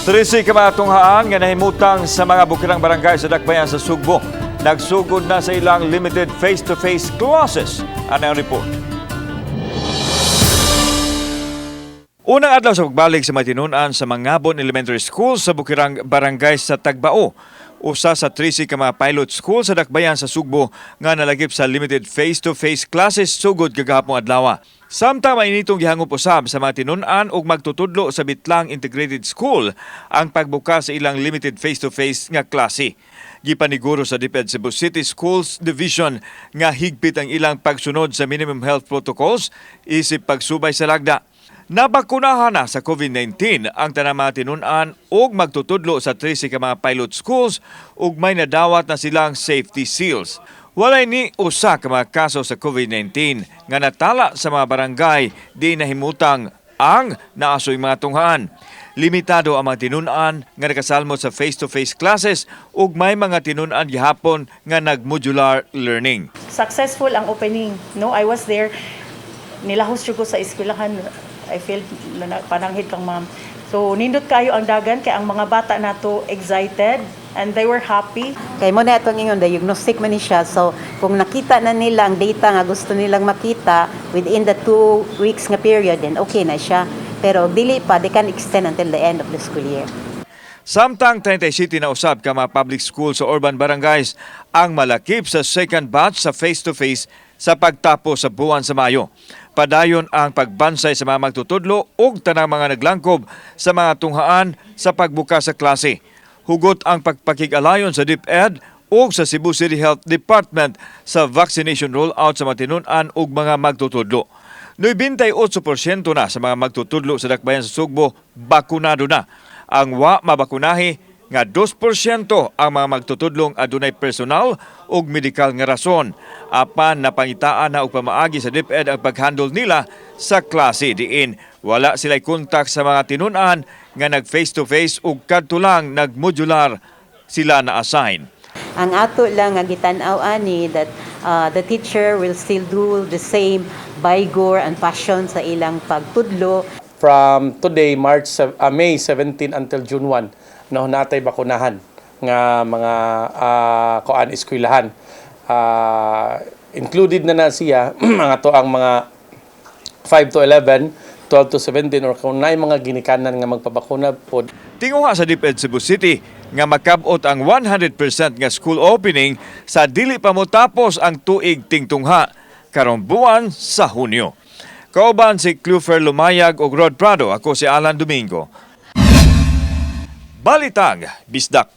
13 ka mga tunghaan nga nahimutang sa mga bukirang barangay sa Dakbayan sa Sugbo nagsugod na sa ilang limited face-to-face classes. Ano ang report? Unang adlaw sa pagbalik sa mga tinun-an sa Mangabon Elementary School sa Bukirang Barangay sa Tagbao. Usa sa 13 ka mga pilot school sa Dakbayan sa Sugbo nga nalagip sa limited face-to-face classes sugod kagahapong adlaw. Samtang mainitong gihangop usab sa mga tinun-an ug magtutudlo sa Bitlang Integrated School ang pagbukas sa ilang limited face-to-face nga klase. Gipaniguro sa DepEd Cebu City Schools Division nga higpit ang ilang pagsunod sa minimum health protocols isip pagsubay sa lagda. Nabakunahan na sa COVID-19 ang tanang mga tinun-an ug magtutudlo sa 13 ka mga pilot schools ug may nadawat na silang safety seals. Walay ni usa ka mga kaso sa COVID-19 nga natala sa mga barangay di nahimutang ang naasoy mga tunghaan. Limitado ang mga tinun-an nga nakasalmot sa face-to-face classes ug may mga tinun-an gihapon nga nagmodular learning. Successful ang opening. No, I was there. Nilahos jud ko sa eskwelahan. I feel pananghid kang ma'am. So nindot kayo ang dagan kay ang mga bata nato excited and they were happy. Kay mo na itong ingon, diagnostic man ni siya. So, kung nakita na nila ang data nga gusto nilang makita within the 2 weeks nga period, then okay na siya. Pero dili pa, they can extend until the end of the school year. Samtang 37 na usab ka mga public school sa urban barangays ang malakip sa second batch sa face-to-face sa pagtapos sa buwan sa Mayo. Padayon ang pagbansay sa mga magtutudlo ug tanang mga naglangkob sa mga tunghaan sa pagbukas sa klase. Hugot ang pagpakig-alayon sa DepEd ug sa Cebu City Health Department sa vaccination rollout sa mga tinun-an ug mga magtutudlo. 98% na sa mga magtutudlo sa Dakbayan sa Sugbo bakunado na. Ang wa mabakunahi nga 2% ang mga magtutudlong adunay personal ug medikal nga rason. Apan napangitaan na og pamaagi sa DepEd ang paghandle nila sa klase diin. Wala sila'y kontak sa mga tinun-an nga nag face-to-face ug kadto lang nagmodular sila na assign. Ang ato lang nga gitan-aw ani that the teacher will still do the same vigor and passion sa ilang pagtudlo. From today, May 17 until June 1, no, natay bakunahan nga mga kuan eskwelahan. Included na na siya mga to ang mga 5 to 11, 12 to 17 or kung naay mga ginikanan nga magpabakuna pod. Tinguha sa DepEd Cebu City nga makabot ang 100% nga school opening sa dili pa motapos ang tuig tingtungha karong buwan sa Hunyo. Kauban si Clufer Lumayag ug Rod Prado, ako si Alan Domingo. Balitang Bisdak.